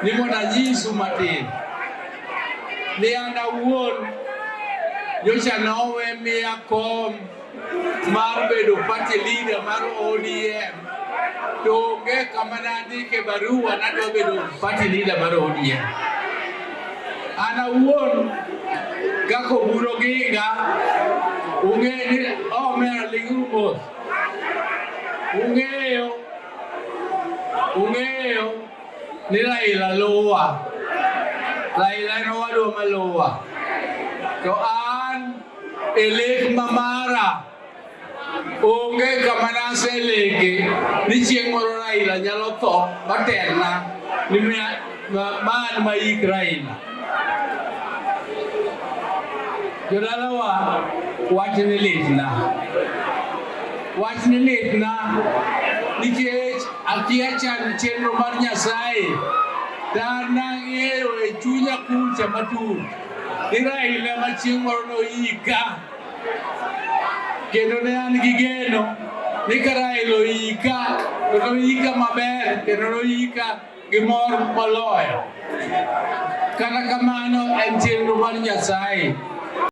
Ni mondo anyisu matin ni an awuon nyocha nowe miya kom mar bedo party leader mar ODM to onge kama nandike barua nadwa bedo party leader mar ODM. An awuon kaka Oburu Oginga ung'e ni omera ling'uru mos. Ung'eyo ung'eyo ni Raila luwa. Raila en owadwa maluwa. To an e lek ma mara onge kama naseleke ni chieng' moro Raila nyalo tho matelna ni ma an mayik Raila. Jodalawa, wachni litna. Wachni litna nikech akia chan chenro mar Nyasaye. To an nang'eyo e chunya kucha matut ni Raila ma chieng' moro noyika. Kendo ne an gi geno ni ka Raila oyika to noyika maber kendo noyika gi mor moloyo. Kata kamano en chenro mar Nyasaye.